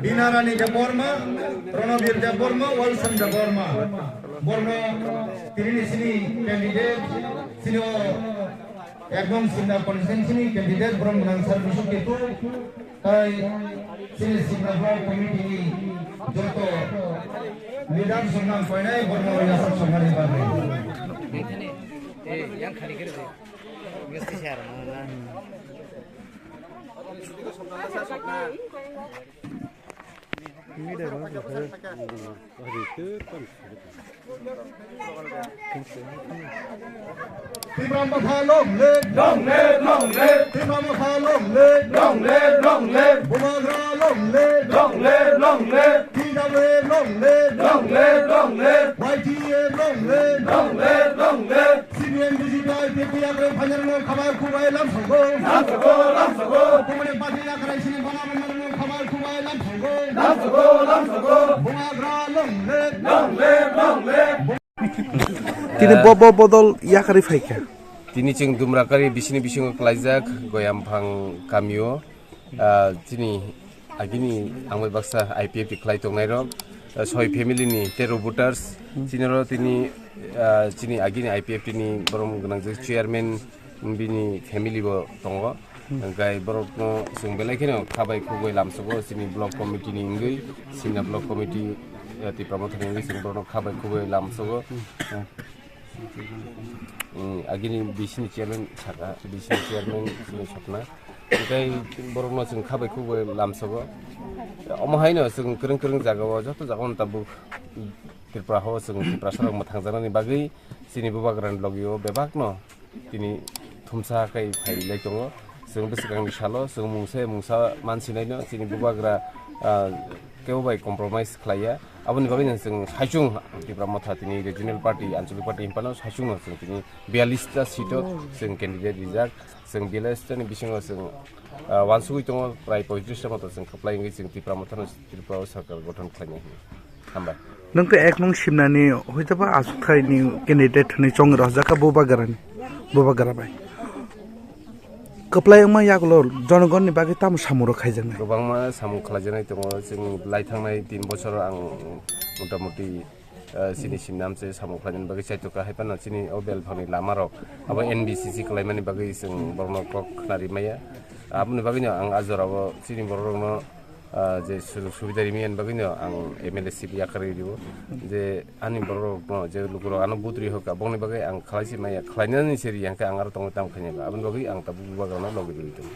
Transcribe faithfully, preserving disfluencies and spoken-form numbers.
Dinarani Debbarma, Ronobir Debbarma, Walson Debbarma. Borno tini sini candidate, sini o ekdom Simna constituency ni candidate, borok mwnang sar Bishnu Ketu. Tai sini Simna block committee ni joto leaders rok nang koinai borno yasar songmani bagwi. Tipra Motha long live! Long live, long live! Tipra Motha long live! Long live, long live! Bubagra long live! Long live, long live! T W A long live! Long live, long live! Y T A long live! Long live, long live! C P M digital P P F khabar kubai lam sogo. Lam sogo, lam sogo. Kumani party yakrai sini bana bana khabar kubai lam sogo. Lam sogo, lam sogo. Bubagra long live. Long live, long live. Tini bo, bo bodol yakari phaikha. Tini chwng Dumrakari bisini bisingo klaijak Goyamphang kamio. Ah, chini agini ang bai baksa I P F T khlai tongnai rok, ah, soi family ni tero voters, chini ro tini, ah, chini agini I P F T ni borom gwnang je chairman bini family bo tongo. Hwnkhe borok no chwng belai kheno khabai khugui lamsogo chini block committee ni wngwi, Simna block committee, ah, Tipra Motha ni wngwi chwng borok no khabai khugui lamsogo. Mm, agini bisini chairman saka, bisini chairman sini sokna. Tei borokno chwng khabai khugui lamsogo. Omo haino chwng kwrwng kwrwng jagao, joto jagao tabuk Tripura ho chwng Tiprasa rok mwthangjaknani bagwi chini bubagrani logio bebakno tini thumsa khai phailai tongo. Chwng bwswkangni salo chwng mungsa mungsa mansinaino chini bubagra, ah, kebo bai compromise khlaiya. Aboni bagwi no chwng saichung Tipra Motha tini regional party, anchalik party hinphano saichungno chwng tini biyallis ta seat o chwng candidate rijak. Chwng biyallis ta ni bisingo chwng, ah, wansugwi tongo prai poitris ta moto chwng khaplai wngwi chwng Tipra Motha no Tripura o sarkar gothon khlainai hwnwi. Hambai. Nwng khe ek nung simnani hoitaba aswk thaini candidate hwnwi chong rwjakha bubagrani, bubagra bai. Kwplai wngma yagulo jonogonni bagwi tamo samung rok khaijaknai? Kwbangma samung khlaijaknai tongo. Chwng lai thangnai tin bochor ang motamoti, eh, chini simnamse samung khlainani bagwi chaitokha. Hai phano chini o belphangni lama rok abo N B C C khlaimani bagwi chwng borokno kok khnari maya. Aboni bagwino ang a jorao chini borok rokno, ah, je sujog subida rimani bagwino ang M L A seat yakarwi rio. Je ani borok rokno je lukurok ano vote ri hoka, bongni bagwi ang khlai se maya, khlainani se ri hwnkhe ang aro tongwi tamo khainai ba. Aboni bagwi ang tabuk bubagrano logi rwi tongo.